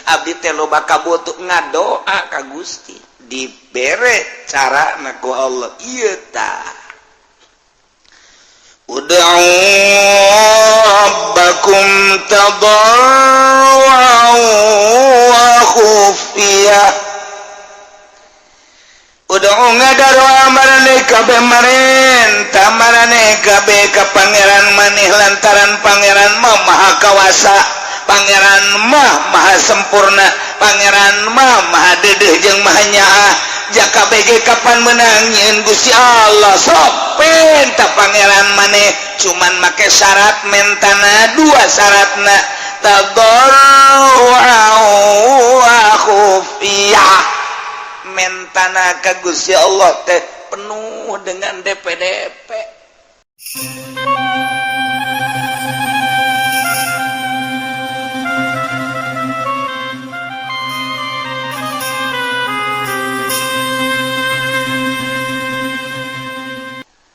Abdi teh loba kabutuh, ngadoa ka Gusti, dibere cara ku Allah. Ieu tah, ud'u rabbakum tadarru'an wa khufiyah. Ud'u, ngadaroa, maraneh kabeh marenta maraneh kabeh ka Pangeran maneh, lantaran Pangeran mah Maha Kawasa, Pangeran mah Maha Sempurna, Pangeran mah Maha Dedeh jeung Maha Nyaah. Jaka BG kapan menang nyieun Gusti Allah? Sok penta Pangeran maneh, cuman make syarat, mentana dua syaratna, tadarru'an wa khufiyah. Mentana ka Gusti Allah teh penuh dengan DPDP.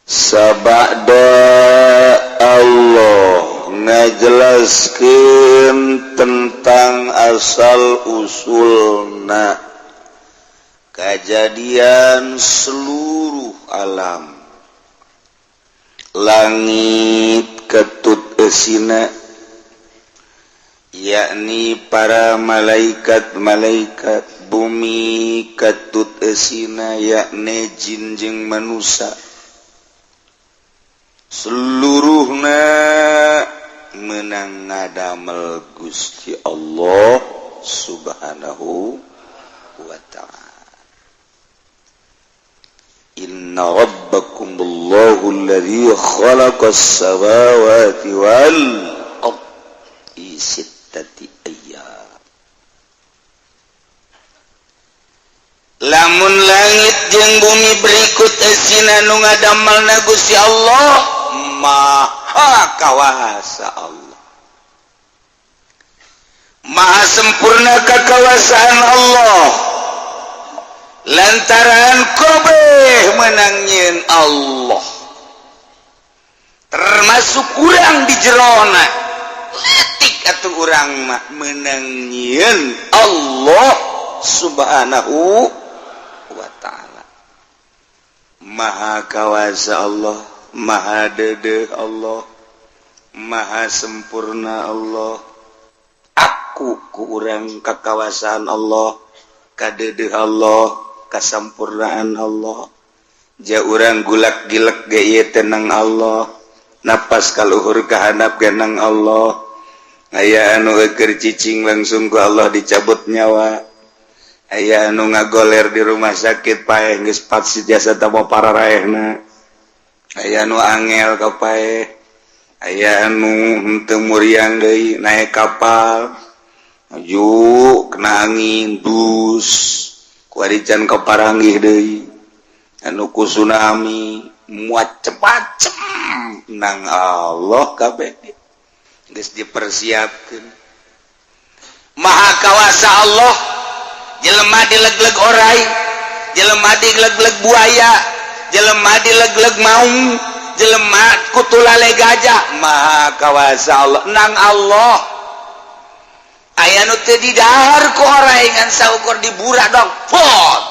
Sabada Allah ngajelaskeun tentang asal usulna kejadian seluruh alam, langit ketut esina, yakni para malaikat-malaikat, bumi ketut esina, yakni jin jeung manusia, seluruhna menang ngadamel Gusti Allah Subhanahu wa Ta'ala. Inna rabbakumullahu alladhi khalaqas samawati wal ard fi sittati ayyam. Lamun langit jeung bumi berikut esina, nu ngadamelna Gusti Allah. Maha Kawasa Allah, Maha sempurna kekawasaan Allah, lantaran kabeh menang nyieun Allah, termasuk urang di jerona letik atau urang mah menang nyieun Allah Subhanahu wa Ta'ala. Maha Kawasa Allah, Maha Dedeh Allah, Maha Sempurna Allah. Aku ku urang kekawasaan Allah, kadedeh Allah, kasampurnaan Allah. Ja urang gulak gilek ge ieu tenang Allah, napas kaluhur kahandap genang Allah. Aya anu keur cicing langsung ku Allah dicabut nyawa. Aya anu ngagoler di rumah sakit, paeh, geus pat jasa tamo pararaehna. Aya anu angel ka paeh, aya anu henteu muriang deui, naik kapal maju kena angin dus kuari can kaparanggih deui, anu ku tsunami, Macem-macem nang Allah kabeh geus dipersiapkeun. Maha Kawasa Allah. Jelema dilegleg orai, jelema dilegleg buaya, jelema dilegleg maung, jelema kutulale gajah. Maha Kawasa Allah, nang Allah. Aya nu teu didahar ku orai, ngan saukur diburak dong pot.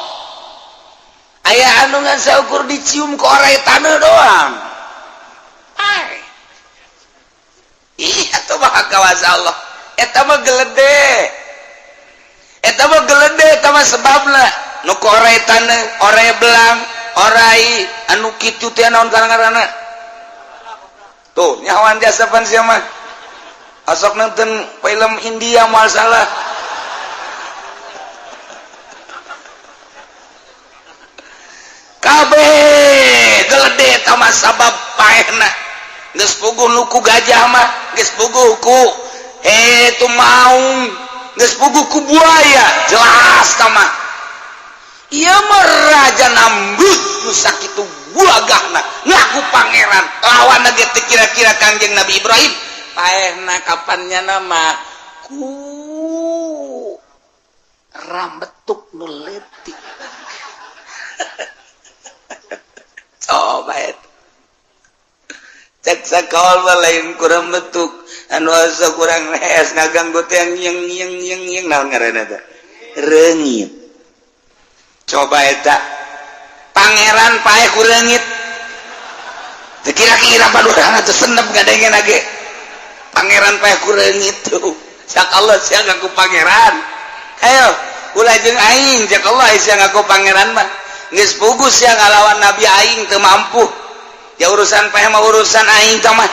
Aya anu ngan saukur dicium ku orai taneuh doang. Ai. Iya tuh, Maha Kawasa Allah. Eta mah gelede, eta mah gelede, eta mah sebabna nu ku orai taneuh, orai belang, orai anu kitu teh naon ngaranna tuh? Nyawan jasa pan sia mah asok nonton film India, moal salah. Kabeh gelede eta mah sabab paehna. Geus puguh nu ku gajah mah, geus puguh ku itu maung, geus puguh ku buaya, jelas tah mah. Ieu mah Raja Namrud nu sakitu gagahna, ngaku pangeran, lawan ge teu kira-kira Kangjeng Nabi Ibrahim. Paehna kapannya nama ku rambetuk nu leutik. Coba eta cek sakawal mah lain ku rambetuk. Anu asa kurang lees ngaganggu teh yang yang yang yang naon ngaranna teh? Reungit. Coba eta pangeran paeh ku reungit. Teu kira-kira padurana teh senep ngadengen ge. Pangeran paeh ku reungit tuh. Cak Allah sia ngaku pangeran. Ayo, ulah jeung aing, cak Allah sia ngaku pangeran mah. Geus pugus sia ngalawan nabi aing teu mampu. Ya urusan paeh mah urusan aing teh mah.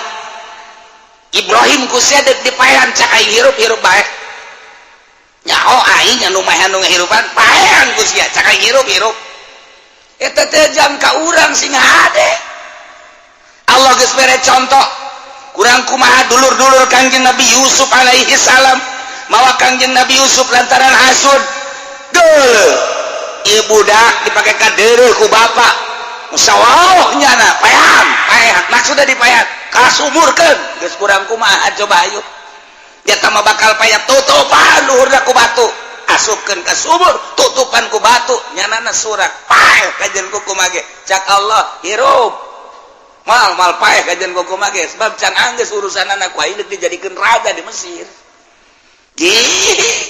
Ibrahim ku sia deuk dipaehan, cak aing hirup hirup bae. Nyaho aing anu maehan nu ngahirupan, paehan ku sia, cak aing hirup hirup. Eta teh jam ka urang sing hade. Allah geus mere contoh. Kurang kumaha dulur-dulur Kangjeng Nabi Yusuf alaihi salam mawa Kangjeng Nabi Yusuf lantaran hasud. Geuleuh. Ieu budak dipake kadeureuh ku bapak. Musawah nyana paehan, paehan. Maksudna dipaehan kasumurkeun. Geus kurang kumaha coba ayo. Dia mah bakal payah tutupan luhurna ku batu. Asupkeun ka sumur, tutupan ku batu, nyanana surak paeh kajen ku kumage. Cak Allah hirup. Mal mal paeh kajen ku kumage sebab can anggeus urusanana ku aing deuk dijadikeun raja di Mesir. Ih,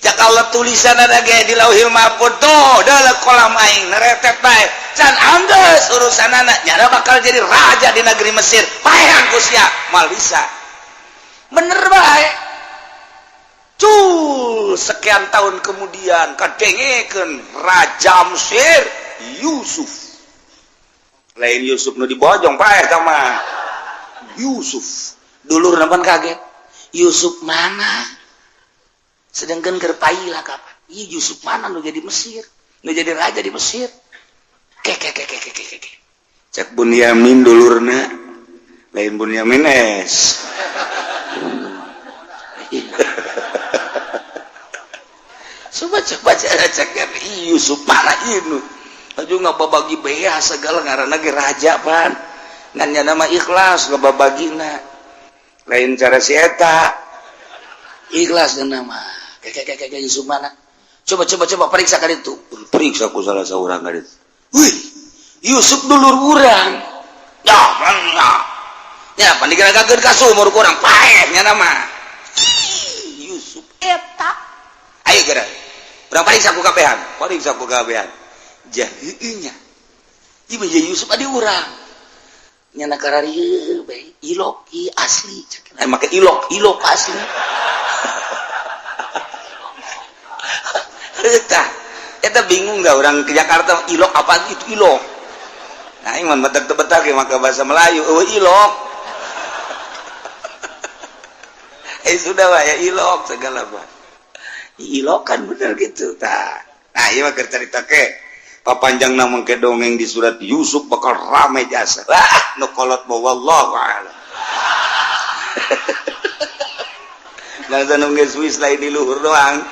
cak Allah tulisan ada ge di Lauhil Mahfud tuh dalam kolam aing neretet bae. Can anggeus urusanana nyana bakal jadi raja di negeri Mesir. Paehan ku sia, mal bisa. Bener bae. Cul, sekian tahun kemudian kadengekeun Raja Mesir Yusuf. Lain Yusuf nu dibojong paeh eta mah. Yusuf. Dulur pan kaget. Yusuf mana? Sedangkan keur paila kapan? Iya Yusuf mana nu jadi Mesir? Nu jadi raja di Mesir. Ke ke ke ke ke ke ke. Cek Bunyamin dulurna. Lain Bunyamin es. Coba coba cek Yusuf mana ieu nu? Aju ngababagi bea segala ngaranna ge raja pan. Ngan nya nama ikhlas ngababagina. Lain cara si eta. Ikhlas dan nama. Kayak kayak kayak Yusuf mana? Coba coba coba periksa kan itu. Periksa ku salah seorang kan itu. Wih, Yusuf dulur urang. Ya, ya. Ya, pan digeragakeun ka sumur ku urang paeh nya nama. Yusuf eta. Ayo geura. Urang periksa ku kabehan. Periksa ku kabehan. Jaheueuh nya. Ieu mah Yusuf adi urang. Nyana kararieu bae ilok ieu asli. Eh make ilok, ilok asli. Eta, eta bingung gak orang ke Jakarta ilok apa itu ilok. Nah, aing mah betak betak ge make bahasa Melayu, eueuh ilok. Eh sudah lah ya ilok segala apa. Ilok kan bener gitu tah. Nah, ieu mah keur carita ke. Papanjangna mangke dongeng di surat Yusuf bakal rame jasa. Lah, nu kolot mah wallahu a'lam. Bangsa nu geus wis lain di luhur doang.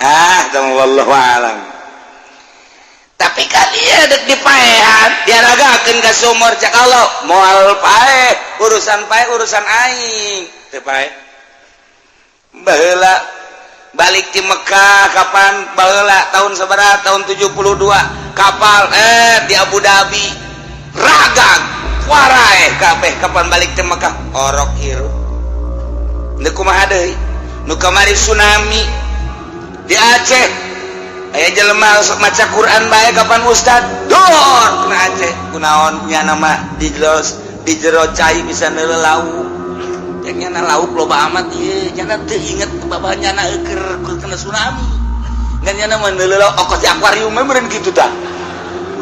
Ah, sama wallahu a'lam. Tapi kali ya dek dipaehan, diaragakeun ka sumur cak Allah, moal paeh, urusan paeh urusan aing. Teu paeh. Baheula balik di Mekah kapan baheula tahun sabaraha tahun 72 kapal di Abu Dhabi ragag warae kabeh kapan balik di Mekah orok hirup. Nu kumaha deui? Nu kamari tsunami di Aceh aya jelema sok maca Quran bae kapan ustad dor kena Aceh kunaon nya nama di jero di jero cai bisa neuleuh lauk cek nyana lauk loba amat ieu nyana teu inget babah nyana eueur kena tsunami ngan nyana mah neuleuh lauk okos di akuarium mah meureun kitu tah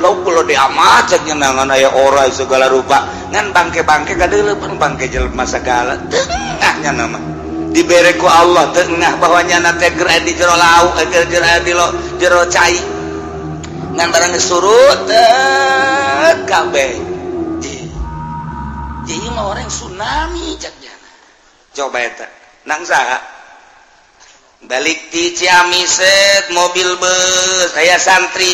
lauk lo di amat cek nyana ngan aya orai segala rupa ngan bangke-bangke kadeuleuh pan bangke jelema segala tengah nyana mah dibere ku Allah tengah bahwa nyana teh keur di jero lauk keur di jero cai ngan barang geus surut teh kabeh jadi mah orang tsunami cek nyana coba eta nang saha balik di Ciamis set mobil bus aya santri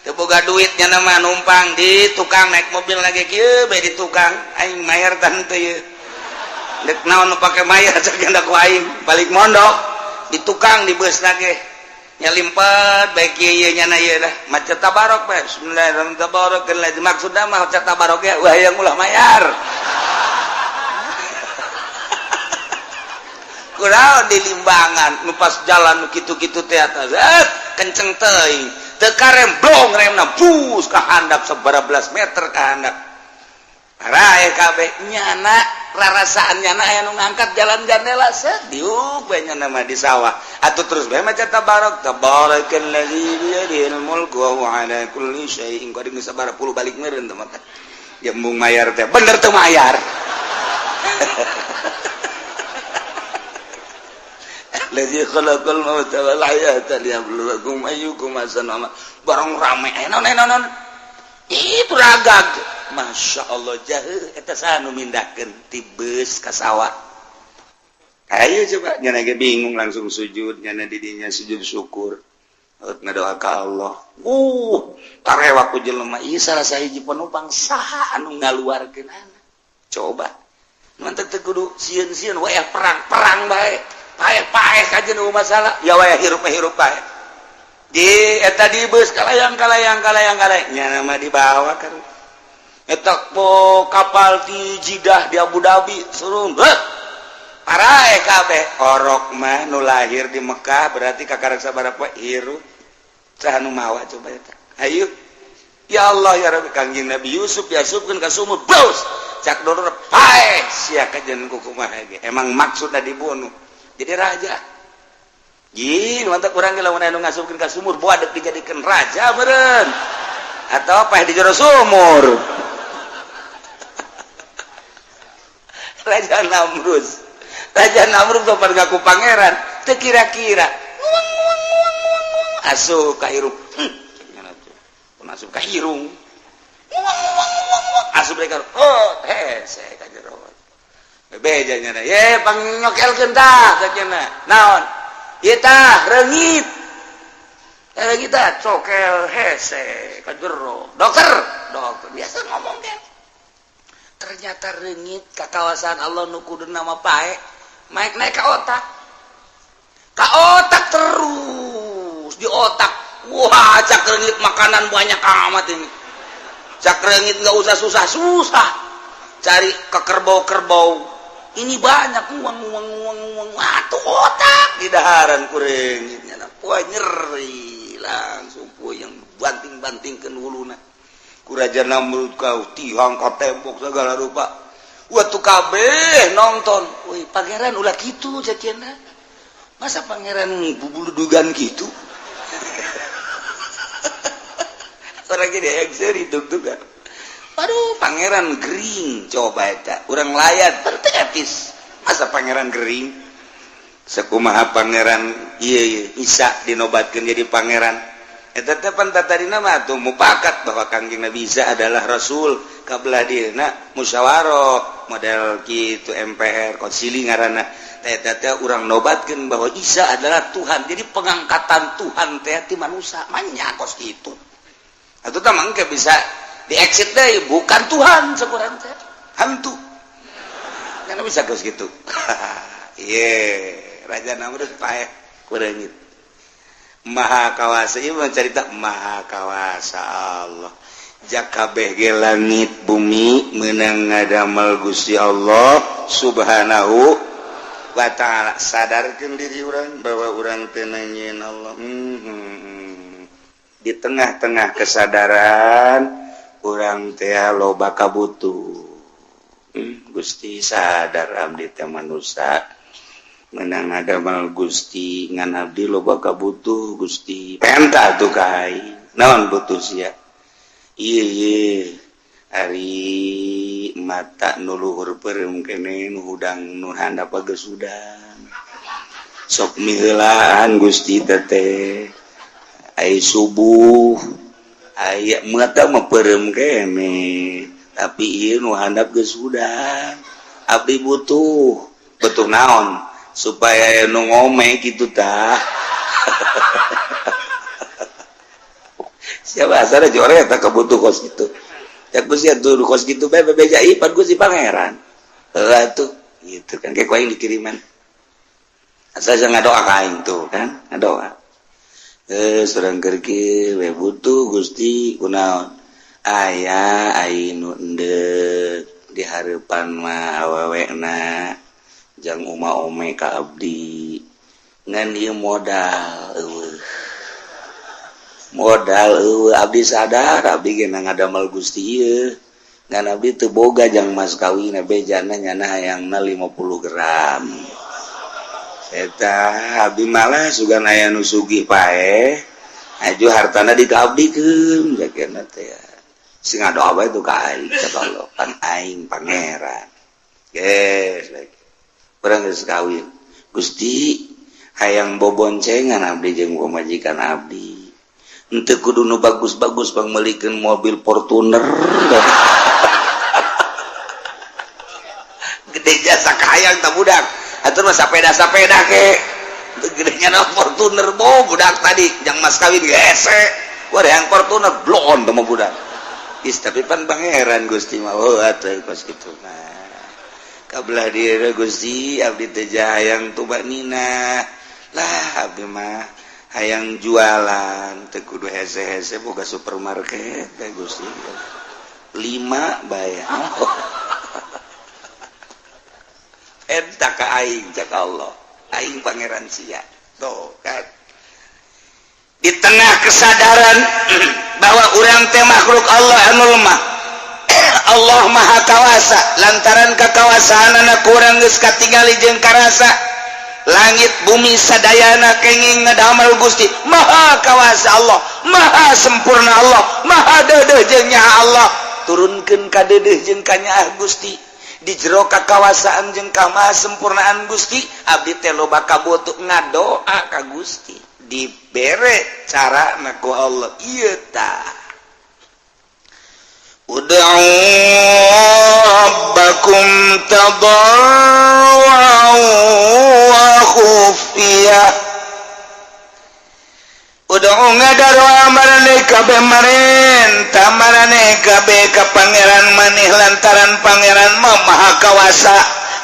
teu boga duit nyana mah numpang di tukang naik mobil lagi kieu bae di tukang aing mayar tah henteu ieu dek naon nu pake mayar cek ku aing balik mondok di tukang di bus lagi nyalimpet baik ieu ieu nyana ieu dah maca tabarok bae bismillahirrahmanirrahim tabarok maksudna mah maca tabarok ya wah yang ulah mayar. Kunaon di limbangan nu pas jalan nu kitu-kitu teh atas kenceng teuing teu karem blong remna bus ka handap sabaraha belas meter ka handap. Arae kabeh nyana rarasaan nyana aya nu ngangkat jalan jandela set diuk bae nyana mah di sawah atuh terus bae maca tabarok tabarakallazi biyadihil mulku wa huwa ala kulli syai'in qadir sabaraha puluh balik meureun teh mah ya mung mayar teh bener teu mayar. Allazi khalaqal mauta wal hayata liyabluwakum ayyukum ahsanu amala. Barang rame naon naon itu ragag Masya Allah jahe eta saha nu mindahkeun ti beus ka sawah. Ayo coba nyana ge bingung langsung sujud nyana di dinya sujud syukur ngadoa ka Allah. Tarewa ku jelema ieu salah sahiji penumpang saha anu ngaluarkeunana. Coba mantep teu kudu sieun-sieun wayah perang-perang bae. Paeh-paeh kajen nu masalah ya wayah hirup hirup bae. Di eta di beus kalayang kalayang kalayang kalayang nyana mah dibawa kan. Eta po kapal di Jidah di Abu Dhabi surung. Parae kabeh orok mah nu lahir di Mekah berarti kakarek sabaraha poe hirup. Saha nu mawa coba eta. Ayo. Ya Allah ya Rabbi Kangjeng Nabi Yusuf diasupkeun ka sumur bos. Cak doror paeh sia kajen kumaha ge. Emang maksudna dibunuh. Jadi raja. Jin mantap urang ge lamun anu ngasupkeun ka sumur boa deuk dijadikeun raja meureun. Atau paeh di jero sumur. Raja Namrus. Raja Namrus sopan ngaku pangeran, teu kira-kira. Asup ka irung. Asup ka irung. Asup deui ka oh, hese ka jero. Bebeja nya ye pangnyokelkeun tah cenah. Naon? Ieu tah reungit. Reungit tah cokel hese ka jero. Dokter, dokter biasa ngomong ge. Ternyata reungit ka kawasan Allah nu kuduna mah pae, naik naik ka otak. Ka otak terus di otak. Wah, cak reungit makanan banyak amat ini. Cak reungit nggak usah susah-susah. Cari ke kerbau-kerbau. Ini banyak uang uang uang uang. Atuh otak di daharan ku reungitnya. Wah nyeri langsung puyeng banting-bantingkeun huluna. Ku Raja Namrud kau tihang ka tembok segala rupa. Waktu kabeh nonton. Wih, pangeran ulah kitu caciana. Masa pangeran bubuludugan gitu? Orang jadi exer hidup juga. Aduh, pangeran gering coba eta. Urang layat penting etis. Masa pangeran gering? Sekumaha pangeran ieu Isa dinobatkeun jadi pangeran. Eta teh pan tadina mah atuh mupakat bahwa Kangjeng Nabi Isa adalah rasul kabelah dieuna musyawarah model kitu MPR konsili ngaranna. Eta teh urang nobatkeun bahwa Isa adalah Tuhan. Jadi pengangkatan Tuhan teh ti manusia manya kos kitu. Atuh tah mangke bisa di exit deui bukan Tuhan sakurang teh hantu. Kan bisa kos kitu. Ye, Raja Namrud paeh ku reungit. Maha kawasa ieu mah carita maha kawasa Allah. Jakabeh ge langit bumi meunang ngadamel Gusti Allah Subhanahu wa ta'ala. Sadarkeun diri urang bahwa urang teh nangieun Allah. Di tengah-tengah kesadaran urang teh loba kabutuh. Gusti sadar abdi teh manusia menang ngadamel Gusti ngan abdi loba kabutuh Gusti. Penta tuh ka aing. Naon butuh sia? Ieu ye ari mata nu luhur peureum keneh nu hudang nu handap geus hudang. Sok miheulaan Gusti teteh. Ai subuh aya mata mah peureum keneh tapi ieu nu handap geus hudang. Abdi butuh butuh naon supaya nu ngome kitu tah. Siapa asal jore eta kabutuh kos kitu. Ya Gusti atuh kos kitu bae bebeja ieu pan Gusti pangeran. Heuh atuh gitu kan kayak aing dikiriman. Asal ngadoa ka aing tuh kan ngadoa. Surang kerki we butuh Gusti kunaon aya ainu endek di hareupan mah awewena Jang uma ome ka abdi ngan ieu modal eueuh. Modal eueuh, abdi sadar abdi ge ngadamel Gusti ieu. Ngan abdi teu boga jang mas kawin, bejana nyana hayangna 50 gram. Eta abdi malah sugan aya nu sugih paeh. Aju hartana dikaabdikeun jagana teh. Sing ngadoa bae tuh ka aing, cek Allah, pan aing pangeran. Geus urang geus kawin. Gusti, hayang boboncengan abdi jeung pamajikan abdi. Henteu kudu nu bagus-bagus, pangmeulikeun mobil Fortuner. Gede jasa kahayang tah budak. Atuh mah sapeda-sapeda ke. Gedenya na Fortuner bo budak tadi jang mas kawin hese. Wah, yang Fortuner blon teh mah budak. Is tapi pan pangeran Gusti mah, oh atuh kos kitu mah. Kabelah diri Gusti, abdi teh hayang tumakninah. Lah, abdi mah hayang jualan teu kudu hese-hese, boga supermarket teh Gusti. Lima bae. Eta ka aing, cek Allah. Aing pangeran sia. Tuh kan. Di tengah kesadaran bahwa urang teh makhluk Allah anu lemah, Allah Maha Kawasa. Lantaran kekawasaan anak kurang geus katingali jeung karasa, langit bumi sadayana kenging ngadamel Gusti. Maha Kawasa Allah, Maha sempurna Allah, Maha deudeuh jeung nyaah Allah. Turunkeun ka deudeuh jeung kanyaah Gusti. Di jero kakawasaan jeung kamasempurnaan Gusti, abdi teh loba kabutuh, ngadoa ka Gusti, dibere cara ku Allah ieu tah. Ud'u rabbakum tadarru'an wa khufiyah. Ud'u ngadaroa maraneh kabeh, marenta maraneh kabeh ka pangeran maneh, lantaran pangeran mah Maha Kawasa,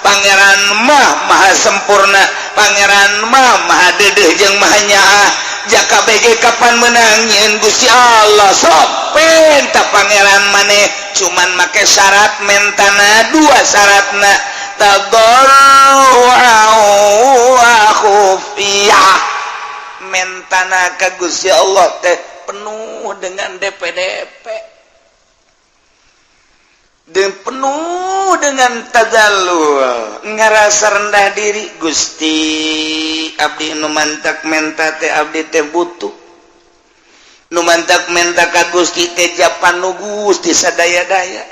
pangeran mah Maha sempurna, pangeran mah Maha deudeuh jeung Maha nyaah. Jaka BG kapan menang nyieun Gusti Allah, sok penta pangeran maneh, cuman make syarat mentana dua syaratna, tadarru'an wa khufiyah. Mentana ka Gusti Allah teh penuh dengan DPDP dan penuh dengan tadallul, ngerasa rendah diri. Gusti, abdi nu mantak menta teh abdi teh butuh, nu mantak menta ka Gusti teh japan nu Gusti sadaya-daya.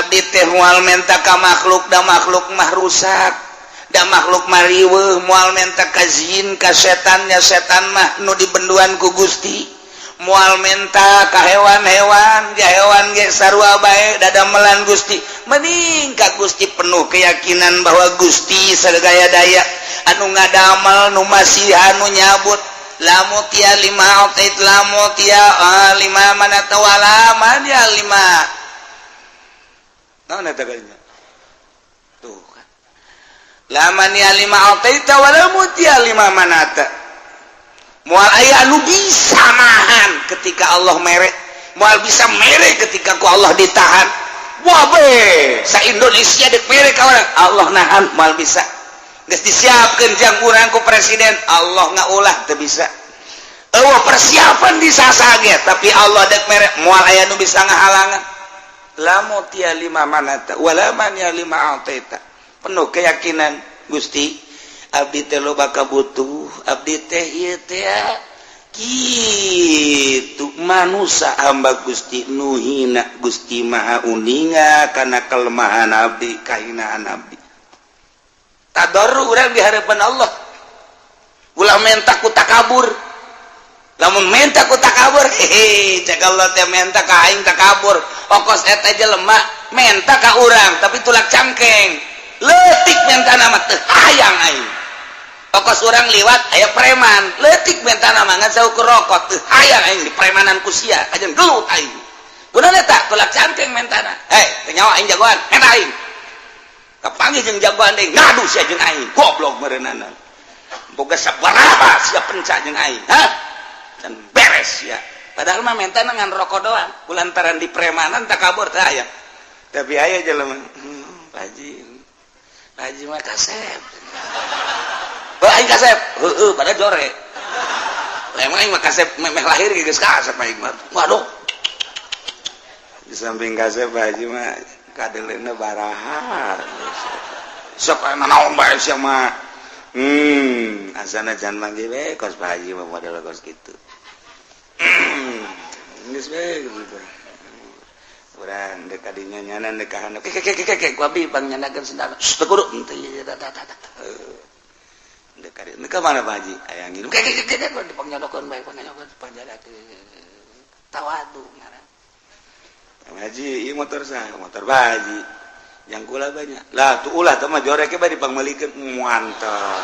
Abdi teh moal menta ka makhluk, da makhluk mah rusak, da makhluk mah riweuh. Moal menta ka jin, ka setannya, setan mah nu dibenduan ku Gusti. Moal menta ka hewan-hewan, ja hewan ge sarua bae dadamelan Gusti. Mending ka Gusti, penuh keyakinan bahwa Gusti sadaya daya anu ngadamel, nu masih anu nyabut. La mu'thiya lima a'tait, la mu'thiya lima mana'ta wala mani'a lima. Naon eta kalinya tuh kan? La mani'a lima a'taita wala mu'thiya lima mana'ta. Moal aya anu bisa nahan ketika Allah mere, moal bisa mere ketika ku Allah ditahan. Wah be, sa Indonesia dek mere ka urang, Allah nahan, moal bisa. Geus disiapkeun jang urang ku presiden, Allah ngaulah, teu bisa. Eueuh persiapan disasage, tapi Allah dek mere, moal aya nu bisa ngahalangan. La mu'thiya lima mana'ta wala mani'a lima a'taita. Penuh keyakinan, Gusti, abdi teh loba kabutuh, abdi teh ieu teh kitu manusia, hamba Gusti nu hina. Gusti Maha uninga kana kelemahan abdi, kahinaan abdi. Tadarru urang di hadapan Allah. Ulah menta ku takabur. Lamun menta ku takabur, hehe, cek Allah teh, menta ka aing takabur. Okos eta jelema menta ka urang tapi tulak cangkeng, leutik menta nama, teu hayang aing. Okos urang liwat aya preman, leutik menta nama, ngan saukur rokok, teu hayang aing di premanan ku sia, kajen gelut aing. Gunana eta tulak cangkeng mentana. Hei, teu nyawa aing jagoan, menta aing. Kapanggih jeung jagoan deui, ngadu sia jeung aing, goblok meureunana. Boga sabaraha sia penca jeung aing, hah? Dan beres ya. Padahal mah menta ngan rokok doang, kulantaran di premanan takabur teh aya. Tapi aya jelema, Pak Haji. Pak Haji mah kasep. Heuh, aing kasep. Heueuh, pada jore. Lah emang aing mah kasep meh lahir geus kasep aing mah. Waduh. Di samping kasep, Pak Haji mah kadeleuna baraha. Sok aya naon bae sia mah. Asana jangan manggil we kos Pak Haji mah model kos kitu. Geus we gitu. Urang dek kadinya nyana dek ka handap. Ke ke ke ke ku abi pangnyandakeun sendal. Teu kudu henteu ieu da da da. Dek kadinya ka mana Pak Haji? Aya ngirum. Ke ke ke ke dipangnyandakeun bae pangnyandakeun panjadakeun. Tawadu ngaran. Pak Haji, ieu motor saha? Motor Pak Haji. Yang kula banyak. Lah tuh ulah teh mah jorek bae dipangmeulikeun mantap.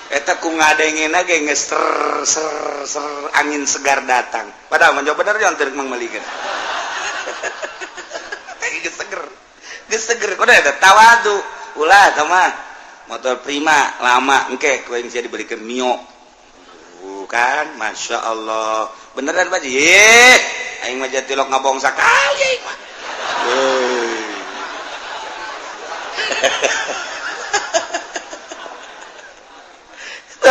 Eta ku ngadengena ge geus ser ser ser angin segar datang. Padahal mah bener jangan teu mangmeulikeun. Geus seger. Geus seger kudu eta tawadu. Ulah teh mah motor Prima lama engke ku aing sia dibelikeun Mio. Bukan, Masya Allah. Beneran Pak Haji? Ih, aing mah jatilok ngabong sakali aing mah.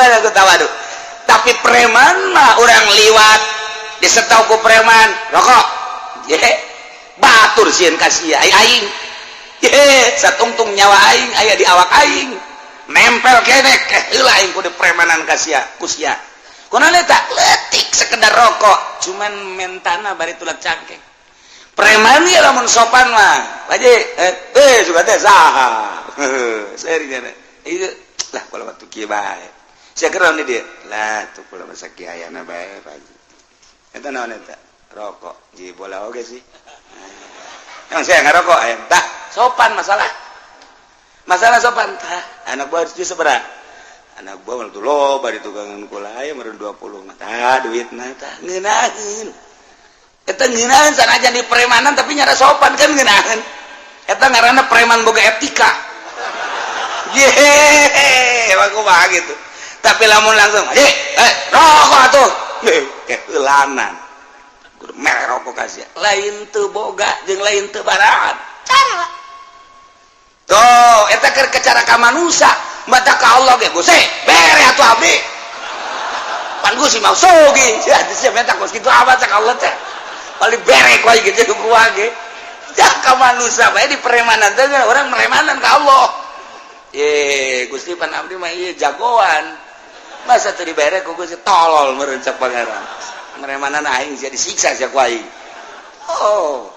Aku tawadu. Tapi preman mah orang liwat disetau ku preman rokok. Ye, batur sieun ka sia aing. Ye, satungtung nyawa aing aya di awak aing. Nempel keneh heula aing kudu premanan ka sia, ku sia. Kunaon eta? Leutik sekedar rokok, cuman mentana bari tulak cangkeng. Preman ya lamun sopan mah. Pak Haji, suka teh saha. Seri nya. Ieu lah kalau waktu kieu bae. Sia keur dia. Lah tuh kula masa kieu ayana bae Pak Haji. Eta naon eta? Rokok. Ji bola oge sih. Emang saya ngarokok aya? Tah, sopan masalah. Masalah sopan tah. Anak buah harus sabaraha? Anak buah mah tuh loba di tukangan kula aya meureun 20 mah. Tah duitna tah ngeunaheun. Eta ngeunaheun sanajan di premanan tapi nyara sopan kan ngeunaheun. Eta ngaranna preman boga etika. Yehehe, emang kumaha gitu. Tapi lamun langsung, rokok atuh. Keheulanan. Kudu mere rokok ka sia. Lain teu boga jeung lain teu barahan. Cara. Tuh, eta keur kecara ka manusia, mata ka Allah ge Gusti, bere atuh abdi. Pan Gusti mah sogi. Sia sia menta kos kitu amat cak Allah teh. Paling bere ku aing gitu ku ge. Cak ka manusia bae di premanan teh orang meremanan ka Allah. Ye, Gusti pan abdi mah ieu jagoan. Masa teu dibere ku Gusti tolol meureun cak pangeran. Meremanan aing sia disiksa sia ku aing. Oh.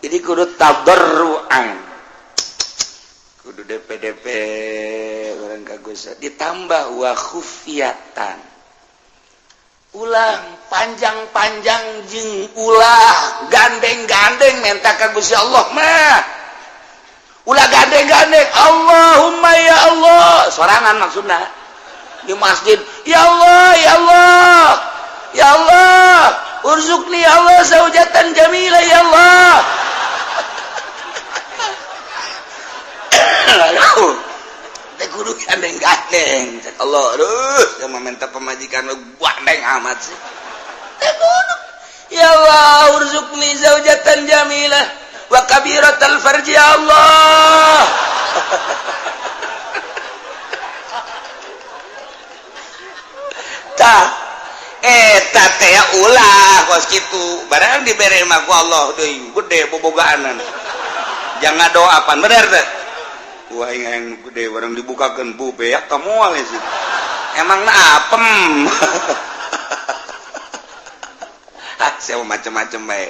Jadi kudu tadarruan. Kudu DPDP orang ka Gusti ditambah wa khufiyatan. Ulah panjang-panjang jeung ulah gandeng-gandeng menta ka Gusti Allah mah. Ulah gandeng-gandeng Allahumma ya Allah sorangan maksudna di masjid ya Allah ya Allah ya Allah urzuqni ya Allah zaujatan jamila ya Allah. Aduh, teh kudu gandeng-gandeng cek Allah. Aduh, yang meminta pemajikan lu gandeng amat sih. Teh kudu ya Allah urzuqni zaujatan jamilah wa kabiratal farji ya Allah. Tah eta teh ulah kos kitu barang dibere mah ku Allah deui gede bobogaanan. Jangan doa pan bener teh. Wah aing yang gede barang dibukakeun bu beak ka moal sih. Emang na apem. Ah sia macem-macem bae.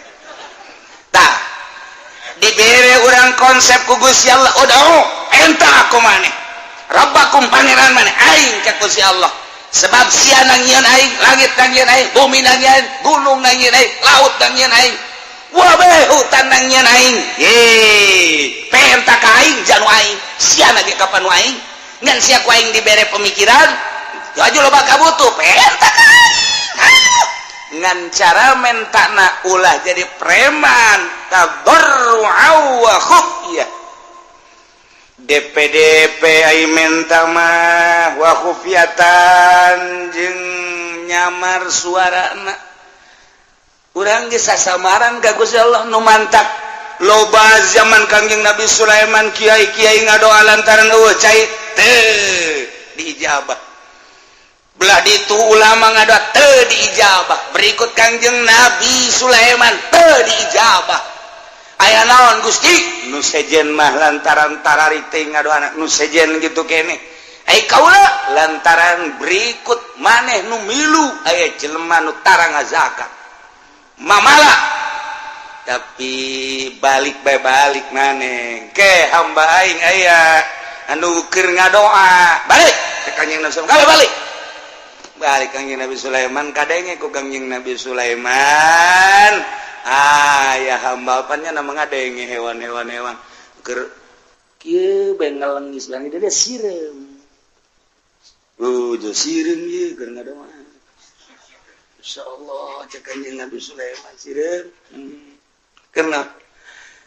Tah dibere urang konsep ku Gusti Allah udah enta aku maneh Rabbakum pangeran maneh aing ka Gusti Allah. Sebab sia nangieun aing, langit nangieun aing, bumi nangieun, gunung nangieun aing, laut nangieun aing, wabeh hutan nangieun aing. Ye, penta ka aing janu aing, sia na ge kapan nu aing? Ngan sia ku aing dibere pemikiran, aju loba kabutuh, penta ka aing. Ngan cara mentana ulah jadi preman, tadarru'a wa khufyah. DPDP ai menta mah wa khufyatan jeung nyamar suarana. Urang geus sasamaran ka Gusti Allah nu mantak Loba zaman Kangjeng Nabi Sulaiman kiai-kiai ngadoa lantaran eueuh cai teu diijabah. Belah ditu ulama ngadoa teu diijabah. Berikut Kangjeng Nabi Sulaiman teu diijabah. Aya naon Gusti? Nu sejen mah lantaran tarari teh ngadoana, nu sejen gitu keneh. Ai kaula lantaran berikut maneh nu milu aya jelema nu tara ngazakat. Mamala tapi balik bae balik maneh ke hamba aing aya anu keur ngadoa balik ke Kangjeng Nabi Sulaiman. Balik balik Kangjeng Nabi Sulaiman kadenge ku Kangjeng Nabi Sulaiman aya hamba apanya nama ngadenge hewan-hewan hewan keur kieu bae ngelengis langit dia sireum jo sireum ieu keur ngadoa. Insyaallah cek Kangjeng Nabi Sulaiman sireum. Karena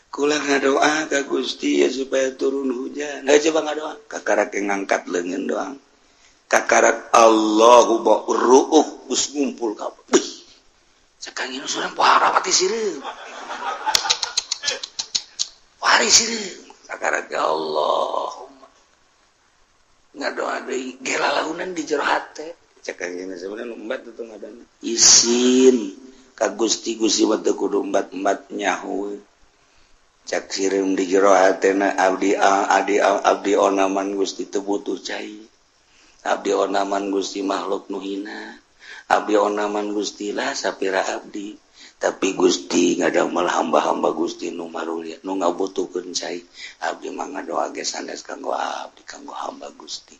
kula ngadoa ka Gusti ya supaya turun hujan. Nah, coba ngadoa kakarak ngangkat leungeun doang. Kakarak Allahu ruuh geus ngumpul kabeh. Wih. Cek Kangjeng Sulaiman parawati sireum. Wari sireum. Kakarak ya Allahumma. Ngadoa deui gelalaunan di jero hate. Cek Kangjeng Sulaiman embat tuh ngadana. Isin ka Gusti Gusti mah teu kudu embat-embat nyaho. Cak sireum di jero hatena abdi abdi abdi onaman Gusti teu butuh cai. Abdi onaman Gusti makhluk nu hina. Abdi onaman Gusti lah sapira abdi. Tapi Gusti ngadamel hamba-hamba Gusti nu marulia nu ngabutuhkeun cai. Abdi mah ngadoa ge sanes kanggo abdi, kanggo hamba Gusti.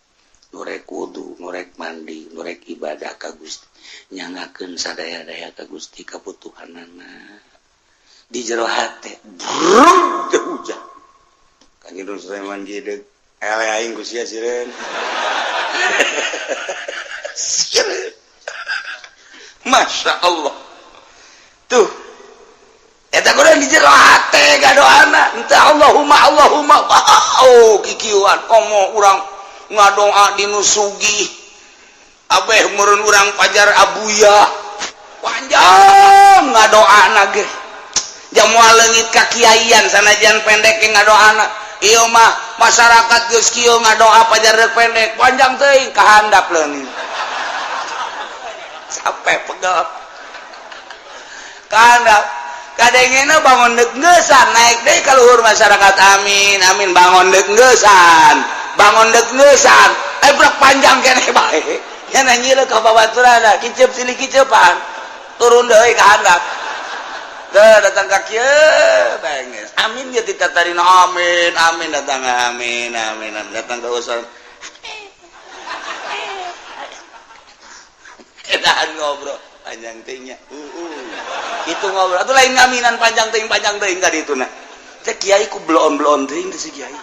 Nu rek wudu, nu rek mandi, nu rek ibadah ka Gusti. Nyangakeun sadaya-daya ka Gusti kabutuhanana. Di jero hate brung teu hujan. Kanjeng Sulaiman gideg ele aing ku sia sireun. Sireun. Masya Allah. Tuh. Eta kudu di jero hate gadoana. Henteu Allahumma Allahumma. Oh, kikieuan komo urang ngadoa di nu sugih. Abeh meureun urang pajar abuya. Panjang ngadoana ge. Jamual leungit ka kiaian sanajan pendek ge ngadoana. Ieu mah masyarakat geus kieu ngadoa pajar rek pendek, panjang teuing kahandap leungit. Sampai pegel. Kahandap. Kadengena bangun deuk ngeusan naik deui ka luhur masyarakat amin amin bangun deuk ngeusan. Bangun deuk ngeusan. Eh brek panjang keneh bae. Nya nanyieun ka babaturanna kiceup silih kiceupan. Turun deui ka handap. Teu datang ka kieu benges. Amin ye ditatarina amin amin datang amin amin datang ka usul. Edahan ngobrol panjang teuing nya. Itu ngobrol atuh lain ngaminan panjang teuing ka dituna. Teh kiai ku bloon-bloon teuing teh si kiai.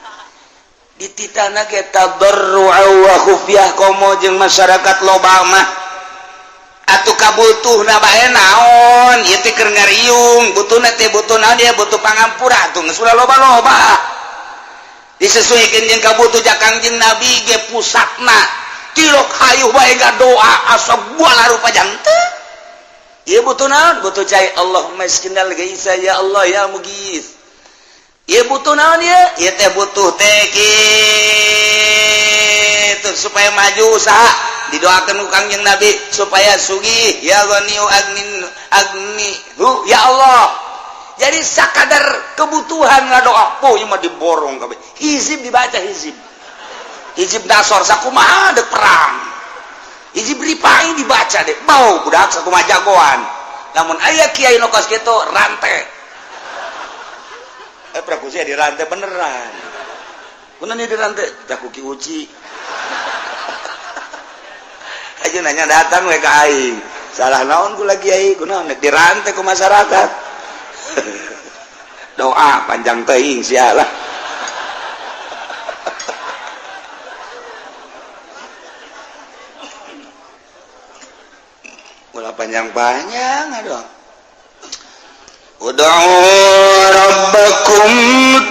Dititana ge tadarru'a wa khufyah komo jeung masyarakat loba mah. Atuh kabutuhna bae naon? Ieu teh keur ngariung, butuhna teh butuh naon dia butuh pangampura atuh geus ulah loba-loba. Disesuaikan jeung kabutuh ja Kangjeng Nabi ge pusatna. Tilok hayuh bae ngadoa asa buala rupa janteu. Ieu butuh naon? Butuh cai Allahumma iskinal gaisa ya Allah ya mugis. Ieu butuh naon ieu? Ieu teh butuh teh kitu supaya maju usaha. Didoakeun ku Kangjeng Nabi supaya sugih ya ghaniyu agnin agni hu ya Allah. Jadi sakadar kebutuhan ngadoa, oh ieu mah diborong kabeh. Hizib dibaca hizib. Hizib dasar sakumaha dek perang. Hizib ripai dibaca deh. Bau budak sakumaha jagoan. Namun aya kiai nu kos kitu rantai. Praku sia dirantai beneran. Bener nih dirantai, tak ku Ki Uci. Aja nanya datang we ka aing. Salah naon ku lagi kiai, kunaon dirantai ku masyarakat. Doa panjang teuing sia lah. Ulah panjang-panjang aduh. Ud'u rabbakum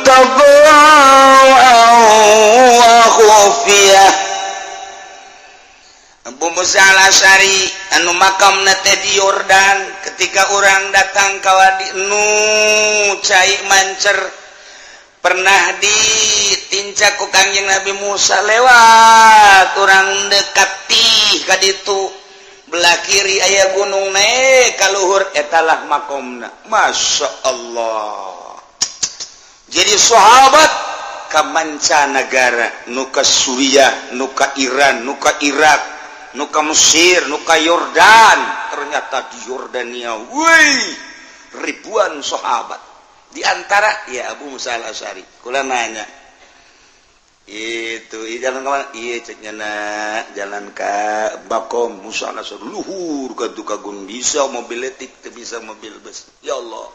tadarru'an wa khufiyah. Abu Musa al-Asy'ari anu makamna teh di Yordan. Ketika orang datang ka wadi nu cai mancer pernah ditincak ku Kangjeng Nabi Musa, lewat orang dekati ka ditu, belah kiri aya gunung, naik ka luhur, etalah makomna. Masya Allah, jadi sahabat ka mancanagara, nu ka Suriah, nu ka Iran, nu ka Irak, nu ka Mesir, nu ka Yordan. Ternyata di Yordania, wih, ribuan sahabat, di antara ya Abu Musa al-Asy'ari. Kula nanya itu, iya, jalan kemana? Iya, ceknya na jalan ke Bakom Musa al-Asy'ari, luhur ke Tukagun, bisa mobil letik teu, bisa mobil bus. Ya Allah,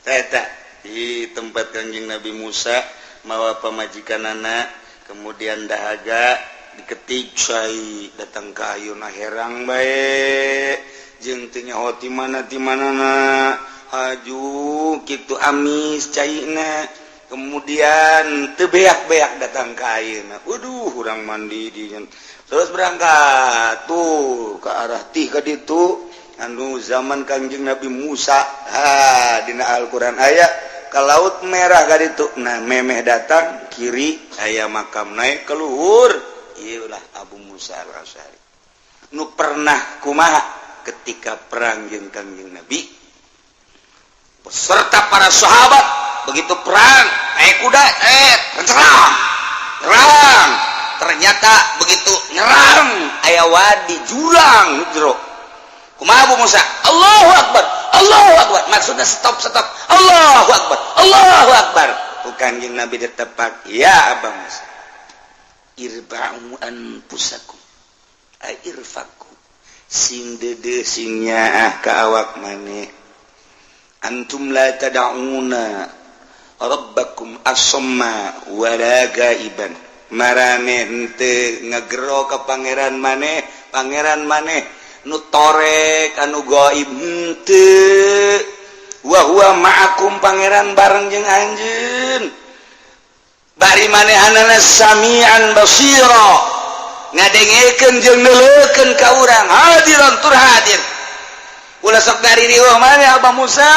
eta di tempat Kanjeng Nabi Musa mawa pamajikan anak, kemudian dahaga diketik cai datang ke ayeuna, herang bae jeung teu nyaho ti mana ti manana, aju kitu amis caina, kemudian teu beak-beak datang ke ayeuna. Waduh, urang mandi di, terus berangkat tuh ke arah tih ka ditu anu zaman Kangjeng Nabi Musa. Ha, dina Al-Qur'an aya ke Laut Merah ka ditu. Nah, memeh datang kiri aya makam, naik ke luhur, iyalah Abu Musa al-Asy'ari nu pernah kumaha ketika perang jeung Kangjeng Nabi beserta para sahabat. Begitu perang naik kuda, serang perang, ternyata begitu nyerang aya wadi, jurang jero. Kumaha Abu Musa? Allahu Akbar, Allahu Akbar, maksudnya stop, stop, Allahu Akbar, Allahu Akbar. Ku Kanjeng Nabi ditepak, "Ya Aba Musa, irba'u anfusakum ay irfaku, sing dede, sing nyaah ka awak maneh. Antum la tad'una rabbakum asamma wala gaiban. Marane henteu ngagero ka pangeran maneh, pangeran maneh nu torek, anu gaib henteu. Wa huwa ma'akum, pangeran bareng jeung anjeun, bari manehanana samian basira, ngadengekeun jeung neuleukeun ka urang, hadiran tur hadir. Ulah sok dari riweuh maneh, Abah Musa,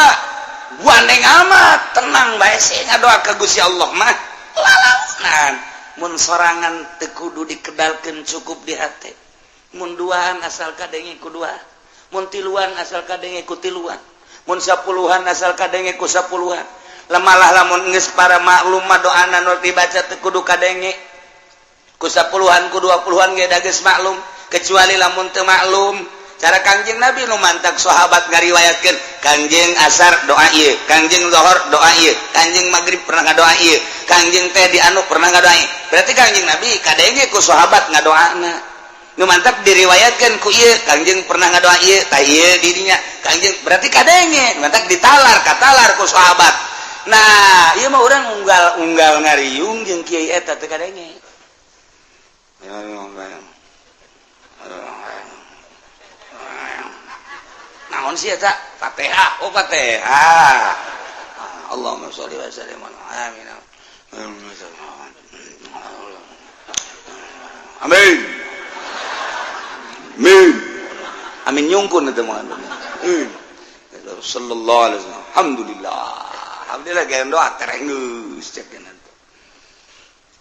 gandeng amat, tenang bae sih, ngadoa ka Gusti Allah mah lalaunan. Mun sorangan teu kudu dikedalkeun, cukup di hate. Mun duaan asal kadenge ku dua, mun tiluan asal kadenge ku tiluan, mun sapuluhan asal kadenge ku sapuluhan. Lemalah lamun geus para maklum mah, doana nu dibaca teu kudu kadenge ku sapuluhan, ku 20-an ge da geus maklum, kecuali lamun teu maklum cara Kangjeng Nabi. Nu mantak sahabat ngariwayatkeun, Kangjeng asar doa ieu, Kangjeng zuhur doa ieu, Kangjeng maghrib pernah ngadoa ieu, Kangjeng teh di anu pernah ngadoa ieu. Berarti Kangjeng Nabi kadenge ku sahabat ngadoana. Nu mantap diriwayatkan ku ieu, Kangjeng pernah ngadoa ieu, tah ieu didinya Kangjeng, berarti kadenge. Mantap ditalar katalar ku sahabat. Nah, ieu mah urang unggal-unggal ngariung jeung kiai eta teu kadenge. Ya, ya, naon sih eta? Fatihah, oh Fatihah. Allahumma sholli wa sallim, amin amin amin amin, nyungkun itu mah. Sallallahu alaihi wasallam. Alhamdulillah, alhamdulillah, gaya doa terenggeus cek.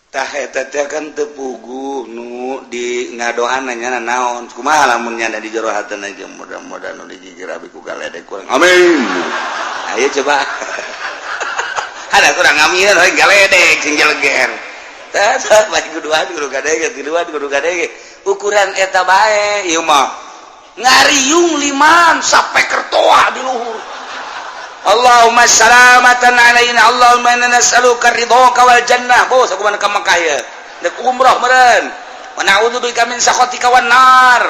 Tah, eta teh kan teu puguh nu di ngadoana nya naon, kumaha lamun nya di jero hatena aja, mudah-mudahan nu digigir abi ku galedek kurang, amin. Ayo coba ada kurang amin, galedek sing jeleger. Tah, bae kuduan kudu kadenge, tiluan kudu kadenge, ukuran eta bae. Ieu mah ngariung liman sampai kertoa di luhur. Allahumma salamatan alaina, Allahumma inna nas'aluka ridhoka wal jannah. Bos, aku mana ka Mekah ya, dek umroh meureun. Wa na'udzubika min sakhatika wan nar.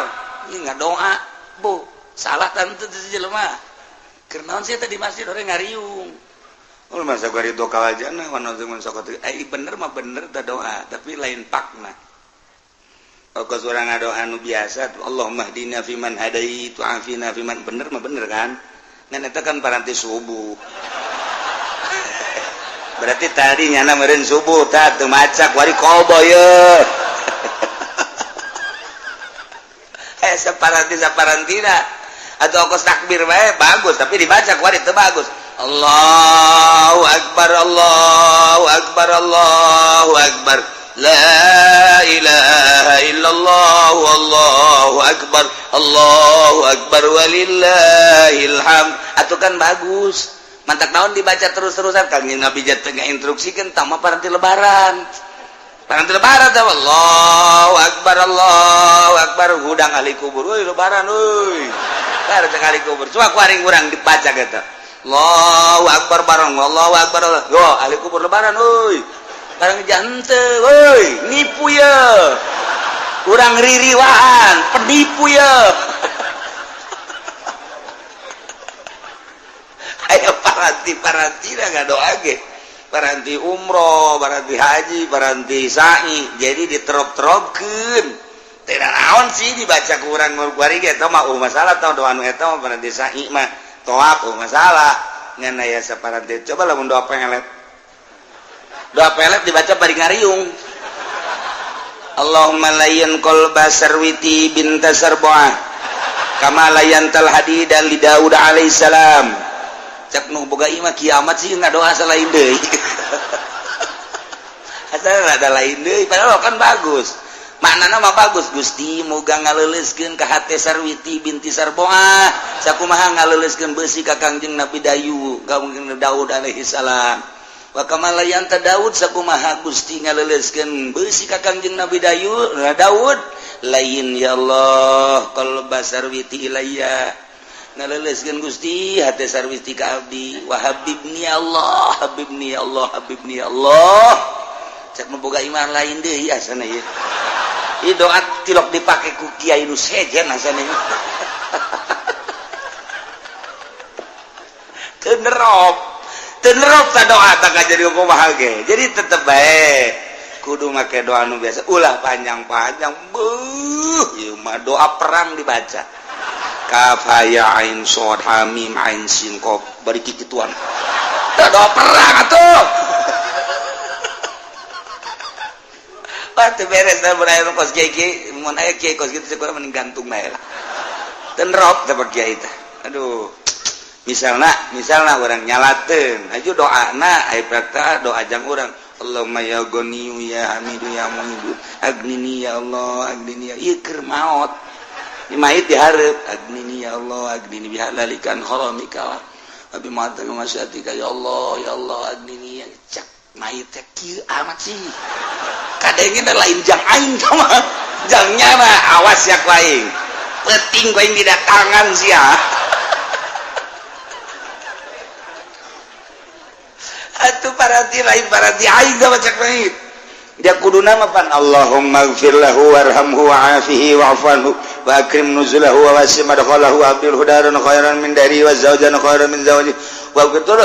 Ieu ngadoa, bu salah tentu teu jelema. Keur naon sih teh di masjid orang ngariung? Oh, masa gua ridho ka jannah wa na'udzu min sakhatika. Eh, bener mah bener teh doa, tapi lain pakna. Kos urang ngadoa nu biasa, Allahumma hdina fiman hadait wa afina fiman, bener mah bener kan? Ngan eta kan paranti subuh. Berarti tadi nyana meureun subuh tah teu macak wari kobo ye. Aya saparanti saparantina atau kos takbir bae bagus, tapi dibaca kuat itu bagus. Allahu akbar, Allahu akbar, Allahu akbar, la ilaha illallah, wallahu akbar, Allahu akbar, walillahil hamd. Atau kan bagus, mantak naon dibaca terus-terusan. Kangjeng Nabi tengah instruksikan tama paranti lebaran, paranti lebaran tah Allahu akbar, Allahu akbar, hudang ahli kubur, euy, lebaran euy, lebaran cek ahli kubur. Coba ku aring urang dibaca gitu, Allahu akbar bareng Allahu akbar, yo ahli kubur, lebaran euy, barang jante woi, nipu ya, kurang ririwaan, penipu ya. Ayo paranti paranti nggak doa ge, paranti umroh, paranti haji, paranti sa'i, jadi diterop-teropkeun. Tidak naon sih dibaca kurang kuari ge, eta mah masalah tau doa nu eta mah. Paranti sa'i mah toap masalah, ngan aya saparanti. Coba lamun doa pelet, doa pelet dibaca bari ngariung, Allahumma layyan qalba Sarwiti binta Sarbuah kama layyantal hadida li Daud alaihissalam. Cak nu boga imah, kiamat sih, nggak doa selain deui, asal ada lain deui. Padahal kan bagus maknana mah, bagus. Gusti, muga ngaleuleuskeun ka hate Sarwiti binti Sarboah sakumaha ngaleuleuskeun beusi ka Kangjeng Nabi Dayu, ka Daud alaihi salam. Wa kama layyanta Daud, sakumaha Gusti ngaleuleuskeun beusi ka Kangjeng Nabi Dayu Daud, lain ya Allah qalba Sarwiti ilayya, ngaleuleuskeun Gusti hate Sarwiti ka abdi. Wa habibni ya Allah, habibni ya Allah, habibni ya Allah. Cek nu boga iman, lain deui asana ieu. Ieu doa tilok dipake ku kiai nu sejen asana ieu. Teu nerop, teu nerop ta doa tak jadi kumaha ge. Jadi tetep bae kudu make doa nu biasa, ulah panjang-panjang. Beuh, ieu mah doa perang dibaca kaf ha ya ain shad ha mim ain sin qaf bari kikituan. Teu doa perang atuh. Wah, teu beres da mun aya kos kiai kiai, mun aya kiai kos kitu cek urang mending gantung bae lah. Teu nerop teh kiai teh. Aduh. Misalna, misalna urang nyalateun, aju doana aya prakta doa jang urang. Allahumma ya Ghaniyu ya Hamidu ya Muhidu agnini ya Allah, agnini ya, ieu keur maot. Di mayit dihareup, agnini ya Allah, agnini bihalalika an haramika wa bi ma'atika masyatika ya Allah, ya Allah agnini ya. Cak mayit teh kieu amat sih. Kadengena lain jang aing mah. Jang nyana awas ya ku aing. Penting ku aing didatangan sia. Atuh paranti lain paranti aing mah cek mayit. Dia kuduna mah pan Allahumma ighfir lahu warhamhu wa'afihi wa'fu anhu wa akrim nuzulahu wa wasi' madkhalahu wa abdilhu daran khairan min dari wa zawjan khairan min zawji wa betul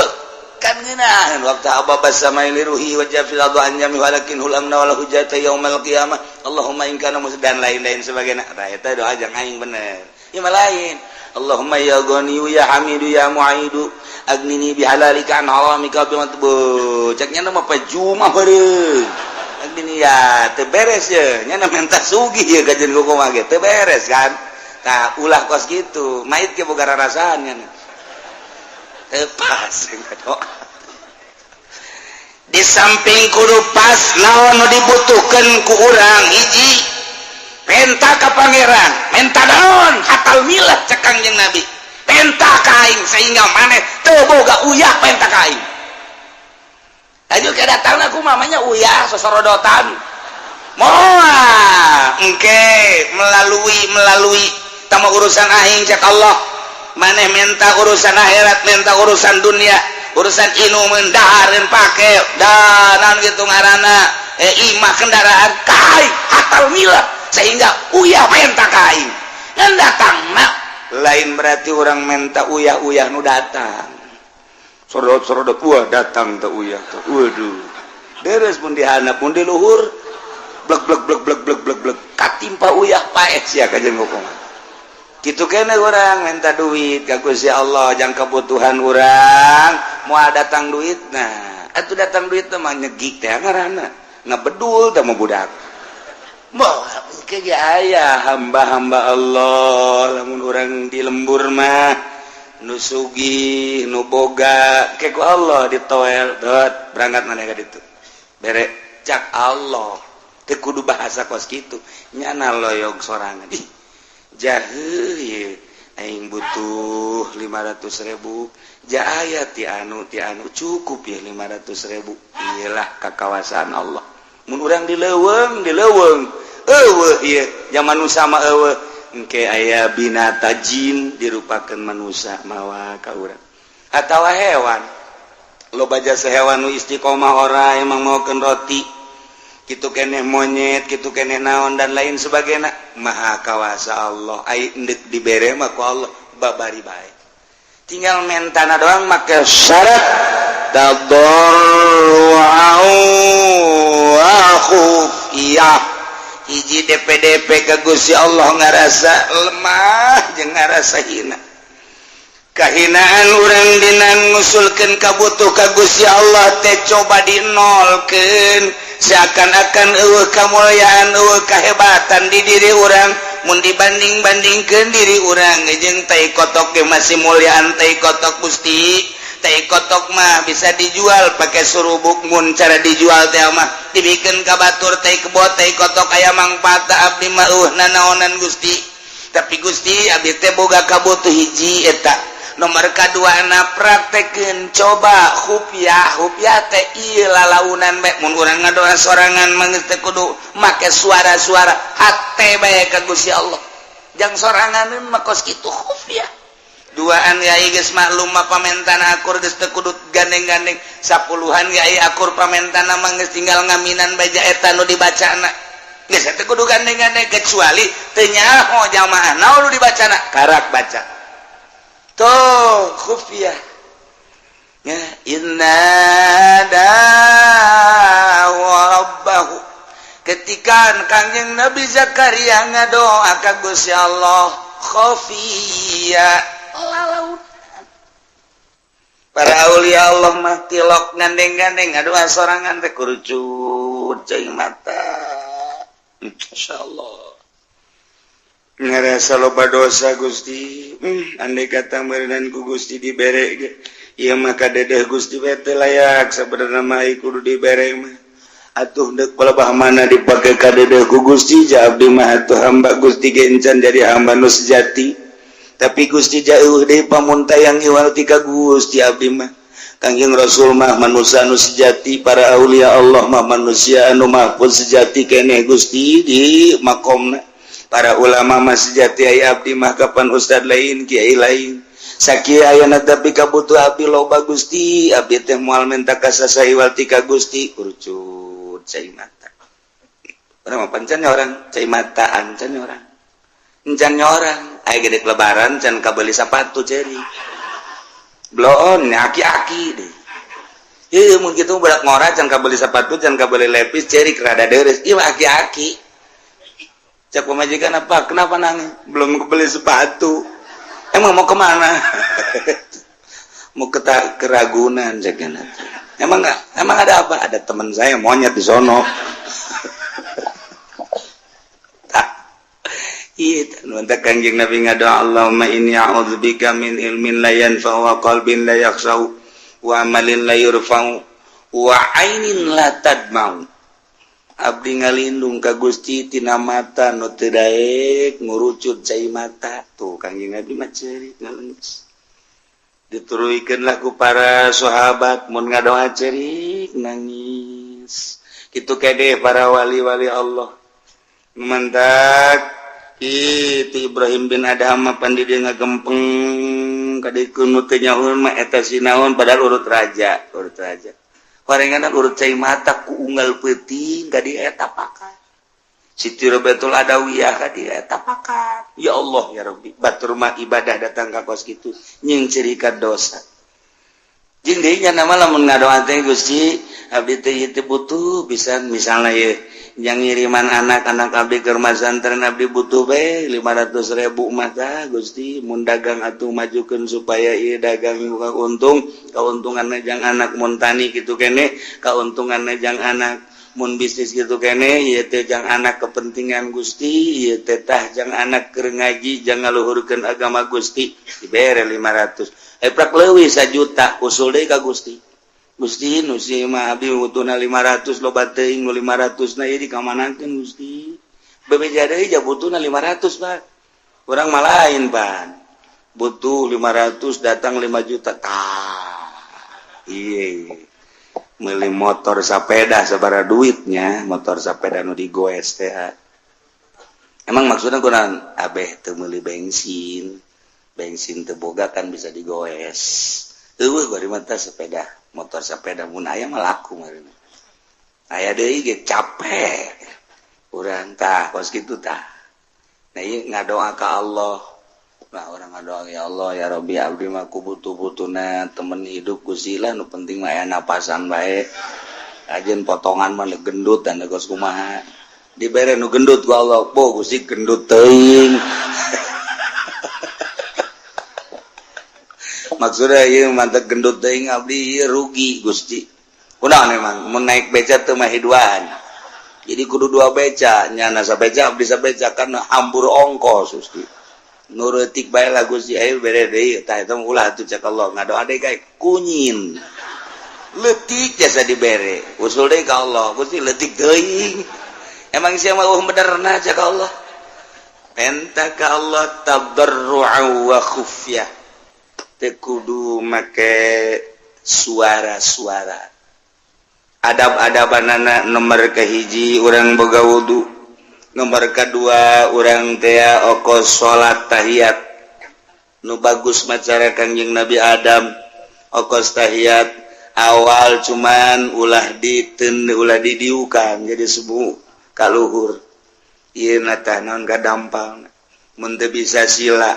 kan ngeunaheun waktu ababa samai liruhi wa jafil adu an jami walakin hul amna wal hujjata yaumal qiyamah Allahumma in kana mus dan lain-lain sebagainya. Tah eta doa jang aing bener. Ieu mah lain. Allahumma ya Ghaniyu ya Hamidu ya Mu'idu agnini bihalalika an haramika bi matbu. Cek nya mah pajuma beureum. Agnini ya teu beres ye, nya minta sugih ye kajeun kumaha ge teu beres kan. Tah ulah kos kitu, mait ge boga rarasaan nya. Teu pas doa. Di samping kudu pas, naon nu dibutuhkeun ku urang? Hiji, penta ka pangeran, menta naon? Hatal milah cek Kangjeng Nabi, penta ka aing sehingga maneh teu boga uyah, penta ka aing. Aju ke datang aku mamanya uyah sosorodotan moal engke melalui melalui tama urusan aing. Cek Allah, maneh minta urusan akhirat, minta urusan dunia, urusan inumeun, dahareun, pake danan gitu ngaranna, imah, kendaraan kai hatal milah sehingga uyah menta ka aing. Ngan datang mah lain berarti orang minta uyah-uyah nu datang sorot-sorot, wah datang teh uyah teh, waduh deres pun dihandap pun di luhur blek blek blek blek blek blek blek katimpa uyah, paeh sia kajeun ngomong. Gitu kene orang minta duit ka Gusti Allah jang kebutuhan orang, moal datang duit. Nah atuh datang duit teh mah nyegik teh ngaranna, ngebedul teh mah budak. Moal ke aya hamba-hamba Allah lamun urang di lembur mah nu sugih, nu boga, ke ku Allah ditoel dot berangkat mana ka ditu. Bere cak Allah teu kudu bahasa kos kitu, nyana loyog sorangan. Ih, jaheuh ye aing butuh 500.000, ja aya ti anu ti anu, cukup ya 500.000. Iyalah kakawasaan Allah. Mun urang di leuweung, di leuweung eueuh ieu zaman manusia mah eueuh, engke aya binata jin dirupakeun manusia mawa ka urang atawa hewan. Loba jasa hewan nu istiqomah, ora emang maokeun roti kitu keneh, monyet kitu keneh, naon dan lain sebagainya. Maha kawasa Allah. Ai endek dibere mah ku Allah babari bae, tinggal mentana doang, make syarat tadarru'an wa khufiyah. Hiji DPDP ke Gusti Allah, ngarasa lemah jeung ngarasa hina, kahinaan urang dina ngusulkeun kabutuh ka Gusti Allah teh coba dinolkeun, seakan-akan eueuh kamulyaan, eueuh kahebatan di diri urang mun dibanding-bandingkeun diri urang jeung tai kotok ge masih mulyaan tai kotok. Gusti, tai kotok mah bisa dijual pakai surubuk. Mun cara dijual teh mah dibikeun ka batur, tai kebo, tai kotok aya mangfaat. Abdi mah eueuh nanaonan, Gusti. Tapi Gusti, abdi teh boga kabutuh hiji eta. Nomor kadua na praktekeun, coba khufyah. Khufyah teh ieu lalaunan bae. Mun urang ngadoa sorangan mah geus teu kudu make suara-suara, hate bae ka Gusti Allah. Jang sorangan mah kos kitu khufyah. Duaan yai geus maklum mah pamentana akur, geus teu kudu gandeng-gandeng. Sapuluhan yai akur pamentana mah geus tinggal ngaminan baja eta nu dibacana, geus teu kudu gandeng-gandeng, kecuali teu nyaho jamaah naon nu dibacana, karak baca tuh khufyah ya. Inna rabbahu, ketika Kangjeng Nabi Zakaria ngadoa ka Gusti Allah khafiyya, lalaut. Para aulia Allah mah tilok gandeng-gandeng, ngadoa sorangan teh kurucut cai mata. Insyaallah ngerasa loba dosa, Gusti. Andai kata meureunan ku Gusti dibere ge ieu mah kadedeh Gusti teh layak sabenerna mah, kudu dibere mah atuh. Deuk palebah mana dipake kadedeh ku Gusti? Ja abdi mah atuh hamba Gusti ge encan jadi hamba nu sejati, tapi Gusti jauh deui pamuntayang iwal ti ka Gusti abdi mah. Kangjeng Rasul mah manusia anu sejati, para aulia Allah mah manusia anu mahfuz sejati keneh Gusti di makomna, para ulama mah sejati, aya abdi mah kapan ustad lain, kiai lain, sakieu ayana. Tapi kabutuh abdi loba, Gusti. Abdi teh moal minta ka saha iwal ti ka Gusti. Kurucut cai mata. Urang mah pancan orang cai mata, ancan orang, encan orang aya gede lebaran can kabeli sepatu, ceri bloon aki-aki deh. Iya, mun kitu budak ngora can kabeli sepatu, can kabeli lepis, cerik rada deres. Ieu aki-aki. Cak pemajikan, "Apa? Kenapa nangis?" "Belum kebeli sepatu." "Emang mau kemana?" "Mau ke keragunan." Cak, "Emang enggak? Emang ada apa?" "Ada teman saya monyet di sono." Iya, Kanjeng Nabi ngadoa, "Allahumma inni a'udzubika min ilmin la yanfa'u wa qalbin la yakhsha'u wa amalin la yurfa'u wa ainin la tadma'u." Abdi ngalindung ka Gusti tina mata nu teu daek ngurucut cai mata. Tuh, Kanjeng Nabi mah ceurik ngalengis. Dituruikeun lah ku para sahabat, mun ngadoa ceurik nangis. Kitu kede para wali-wali Allah. Mantak itu Ibrahim bin Adham mah pandi dia ngagempeng kadikeun nu teu nyaho mah eta sinaon, padahal urut raja, urut raja. Horengan urut cai mata ku unggal peuting ka dieu eta pakat. Siti Robiatul Adawiyah ka dieu eta pakat. Ya Allah ya Rabbi, batur mah ibadah datang ka kos kitu nying cirikat dosa. Jeung deui nya nama lamun ngadoa teh, "Gusti, abdi teh ieu teh butuh pisan," misalnya ye yang ngiriman anak-anak abdi ke rumah santren, "Abdi butuh be 500.000 mata, Gusti. Mun dagang atuh majukeun supaya ieu dagang buka untung, kauntungan jang anak, mun tani kitu kene kauntungan jang anak." Mun bisnis gitu kene ieu teh jang anak kepentingan Gusti, ieu teh tah jang anak keur ngaji, jang ngaluhurkeun agama Gusti, dibere 500. Eh prak leuwih 1 juta, usul deui ka Gusti. Gusti nu si mah abdi butuhna 500 loba teuing nu 500 na ieu dikamanakeun Gusti. Bebeja deui ja butuhna 500 Pak. Urang mah lain Pan. Butuh 500 datang 5 juta. Tah. Ieu beli motor sepeda sabaraha duitnya, motor sepeda nu digoes teh. Emang maksudnya kunaon? Abeh teu meuli bensin, bensin teu boga kan bisa digoes. Eueuh bari mah sepeda, motor sepeda mun aya mah laku meureun. Aya deui ge capek. Urang tah kos kitu tah. Nah ieu ngadoa ka Allah. Nah orang ngadoa ya Allah ya Rabbi abdi mah ku butuh-butuhna temen hidup Gusti lah, nu penting mah aya napasan bae. Ajeun potongan mah gendut dan geus kumaha. Dibere nu gendut ku Allah, bo Gusti gendut teuing. Maksudnya ieu mantep gendut teuing abdi ieu rugi Gusti. Kunaon emang mun naik beca teu mah hiduan. Jadi kudu dua beca, nyana sabeca abdi sabeca kan hambur ongkos Gusti. Nurutik bae lah Gusti ayo bere deui tah eta ulah atuh cek Allah ngadoa deui kae kunyin. Leutik jasa dibere, usul deui ka Allah, Gusti leutik teuing. Emang sia mah eueuh benerna cek Allah. Penta ka Allah tadarru'a wa khufyah. Teu kudu make suara-suara. Adab-adabanana nomor kahiji urang boga wudu. Nomor kedua urang tea oko salat tahiyat nu bagus macara Kangjeng Nabi Adam okos tahiyat awal cuman ulah diten ulah didiukan jadi sebu kaluhur ieu na tah naon kadampal mun teu bisa sila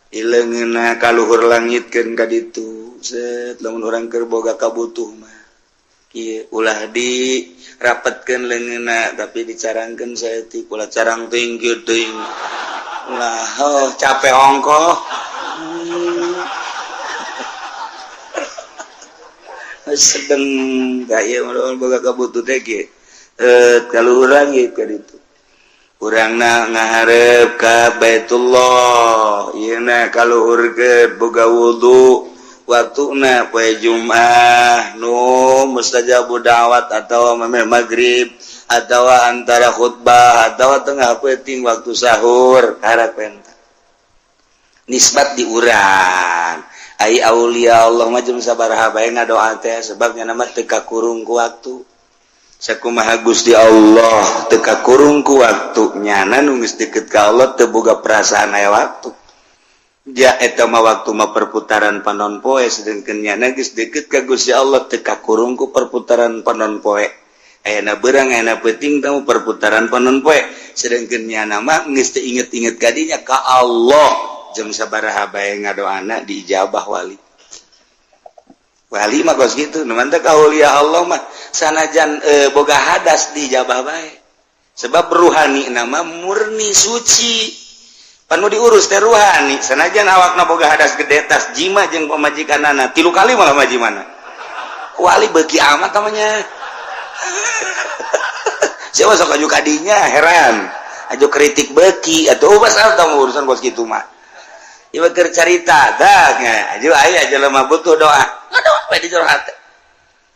ileungeunna kaluhur langitkeun ka ditu set lamun urang keur boga kabutuh mah ieu ulah di rapetkeun leungeunna tapi dicarangkeun saeutik ulah carang teuing kieu teuing ulah oh capek ongkoh. Sedeng gaya mun boga kabutuh teh kieu kaluhur langit ka ditu urangna ngahareup ka Baitullah ieu na kaluhurkeun boga wudu waktuna poe Jumat nu mustajabu da'wat atau memeh maghrib atau antara khutbah atau tengah peuting waktu sahur harap penta nisbat di urang ai aulia Allah mah jeung sabaraha bae ngadoa teh sebabnya nama teu kakurung ku waktu sakumaha Gusti Allah teu kakurung ku waktu nyana nu geus deket ka Allah teu boga perasaan aya waktu. Ja eta mah waktu mah perputaran panon poe sedengkeun nyana geus deket ka Gusti Allah teu kakurung ku perputaran panon poe. Ayana beurang ayana peuting tamu perputaran panon poe sedengkeun nyana mah geus teu inget-inget ka dinya ka Allah jeung sabaraha bae ngadoana diijabah wali. Wali mah kos kitu nu mantep ka aulia Allah mah sanajan boga hadas diijabah bae. Sebab ruhani nama murni suci. Panu diurus teh ruhani sanajan awakna boga hadas gede tas jima jeung pamajikanana 3 kali malah majimana wali beuki amat namanya. Siapa sok aju kadinya heran aju kritik beuki atuh bas tah urusan kos kitu mah ieu keur carita tah aju aya jelema butuh doa ngadoa we di jero hate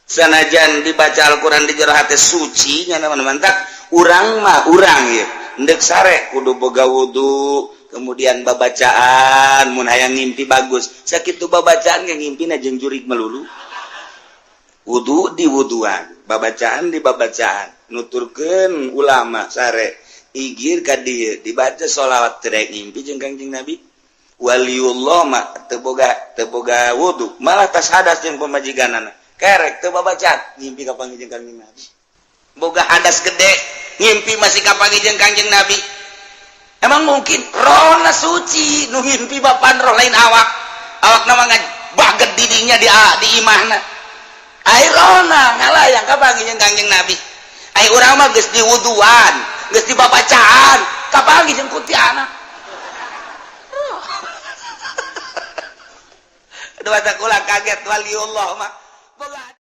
sanajan dibaca Al-Qur'an di jero hate suci nya mantak urang mah urang ieu endek sare kudu boga wudu kemudian babacaan mun hayang ngimpi bagus sakitu babacaan ge ngimpina jeung jurig melulu wudu di wuduan babacaan di babacaan nuturkeun ulama sare igir ka dieu dibaca sholawat teu rek ngimpi jeung Kangjeng Nabi waliullah mah teu boga wudu malah tas hadas jeung pamajikanana kerek teu babacaan ngimpi ka panggih jeung Kangjeng Nabi boga hadas gede ngimpi masih ka panggih jeung Kangjeng Nabi. Emang mungkin rohna suci nu ngimpi bapan roh lain awak awak nama baget didinya di imahna ai rohna ngalayang ka panggih jeung Kangjeng Nabi ai urang mah geus diwuduan geus dibabacaan ka panggih jeung kuntianak. Aduh, kula kaget waliullah mah.